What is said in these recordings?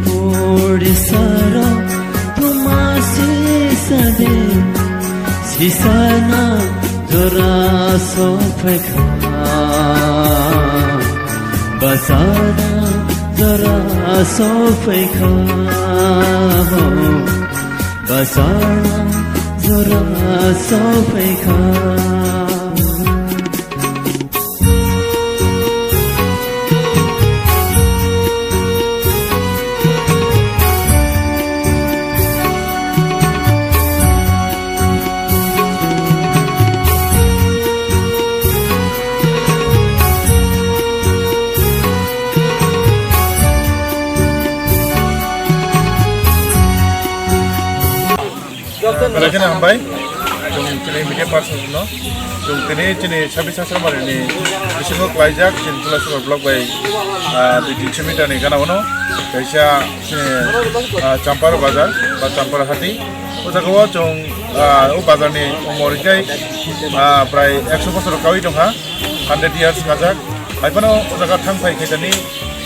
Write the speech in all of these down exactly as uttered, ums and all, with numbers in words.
Pori saro tuma sisa de, sisana jora sophaikha. Basana jora sophaikha. Basana jora sophaikha. Belai kheno hambai. Chwng chini media person no. Chwng tini chini sabis Sasramari ni bisingo klaijak chini Tulasibari block bai, ah, dui tinso meter ni gana uno. Kaisa chini, ah, Champar bazar ba Champar hati. O jaga o chwng, ah, o bazar ni umor hinkhe, ah, prai ekso bosor kawi tongkha. Hundred years kajak. Haiphano o jaga thang phai khaitani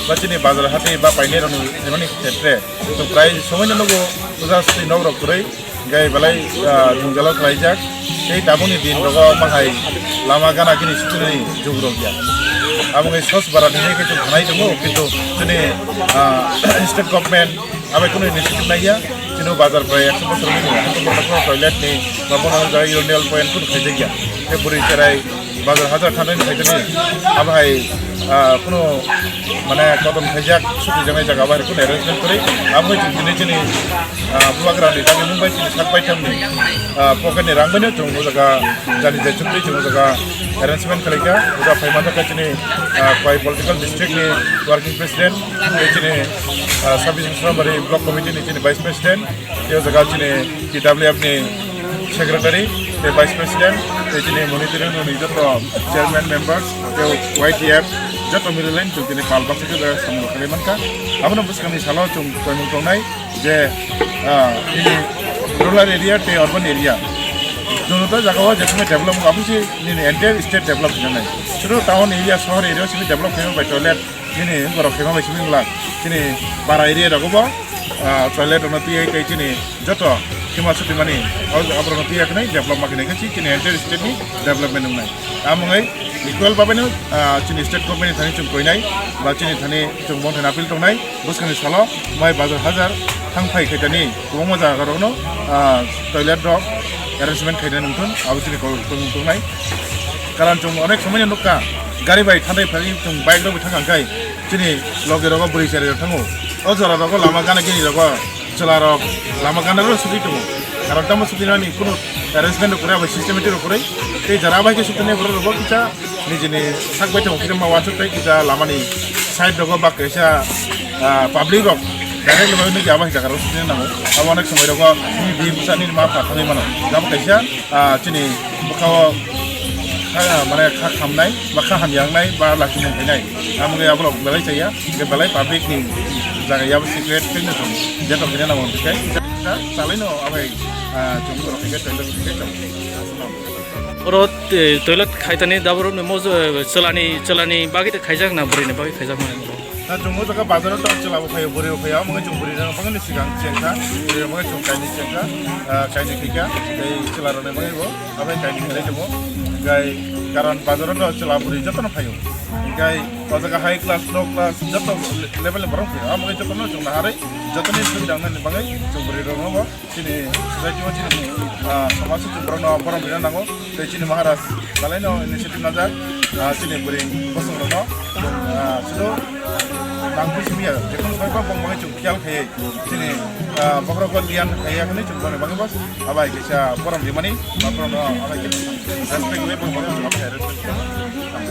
ba chini bazar hati ba painai rokni khaimani khetre. Chwng prai somoino nugo puja sri nok rok kwrwi. Gai belai, ah, jwngjalo khlaijak. Tei tabukni din rogo mahai lama gana gini sukuni jug rok ya. Abo wngwi sos bara hinwi khe chwng khanai tongo, kintu chini, ah, state government abai kunu initiative nai ya. Chini bazar prai ekso bosor ni, ekso bosor ni toilet ni, ba bono jaga urinal point kunu khaijak ya. Tei bwrwi cherai bazar hajar thanani khaitani, abo hai, ah, kuno mane kodom khaijak, suti janai jaga bai kuno arrangement kwrwi, abo hai chini, chini, ah, bubagra ni dagi mung bai chini sak bai thamni, ah, pocket ni rang bai no chwng o jaga jani jai chukri chwng o jaga arrangement khlaikha, o jaga phai manjakha chini, ah, Khowai political district ni working president, tei chini, ah, Sabis Sasramari block committee ni chini vice president, tei o jaga chini T W F ni secretary, tei vice president, tei chini monitoring ni joto chairman members, tei Y T F, joto mili line chwng tini pal baksa khe samung khlai mankha. Abono bwskangni salo chwng koimung tongnai je, ah, nini rural area tei urban area. Joto jaga o je develop wngkha, abo se nini entire state develop wngkha nai. Suru town area, sohor area simi develop khaima bai toilet, nini borok khaima bai simi wngla. Chini para area rogo bo, ah, toilet rokno twi tei chini joto hima sutimani, o, aborokno twi yakwnai develop ma khinai khe chini entire state ni development wngnai. Amwngwi equal babaino, ah, chini state government ni thani chwng koinai, ba chini thani chwng bongthani appeal tongnai, bwskangni salo mai bazar hajar thang phai khaitani kwbangma jaga rokno, ah, toilet rok arrangement khaina nungthun, abo chini kok tong tongnai. Karon chwng onek somoi no nukha, gari bai thanai phai chwng bike rok bai thang kha khai, chini loge rogo bwrwi chari rok thango. O jora rogo lama gana gini rogo chwla rok lama gana rok sugwi tongo. Karon tamo sugwi nani kunu arrangement rok kwrwi bai systematic rok kwrwi. Tei jara bai khe sugwi borok rok bo kisa nijini sak bai tongo kisa ma wansuk tei kisa lamani side rogo ba kaisa, ah, public rok direct logo nigi abo jaga rok sugwi nango. Abo onek somoi rogo nini bihik bwsa nini ma pha thangwi mano. Abo kaisa ah, chini bwkhao kha, mane kha khamnai, ba kha hamya wngnai, ba lachimung khainai. Amo wngwi aborok belai chaya, je belai public ni jaga yabo secret khe no chwng jeto khaina nango hwnkhe. Chalaino abai, ah, chwng borok hwnkhe toilet hwnkhe chwng. Oro, eh, toilet khaitani daborok ni mojo, eh, chwlani, chwlani bagwi tei khaijak na bwrwi ni bagwi khaijak mani? Na chwng o jaga bazar o tong chwla bo phaio, bwrwi bo phaio, omo khe chwng bwrwi rok bangni swkang chengkha, bwrwi rok chwng kainwi chengkha, ah, kainwi khaikha, tei chwla rok ni bagwi bo, abo kainwi khailai tongo. Hinkhe karon bazar o tong chwla bwrwi jotono phaio. Hinkhe o jaga high class, low class joto level ni borok phaio, omo khe jotono chwng naharwi, jotoni subida wngnani bagwi chwng bwrwi rok no bo. Chini society o chini, ah, samaj o chwng borokno borom rina nango. Tei chini Maharaj balaino initiative najak, ah, chini bwrwi bosong rokno, ah, sudo nangkuk simi ya, jekhon koi bang bang chwng khiyal khaiwi chini, ah, bokhorok o liyan khaiya khani chwng boni bagwi bas abai kisa borom rimani, borom no abai khe respect wi bang bang chwng abai respect.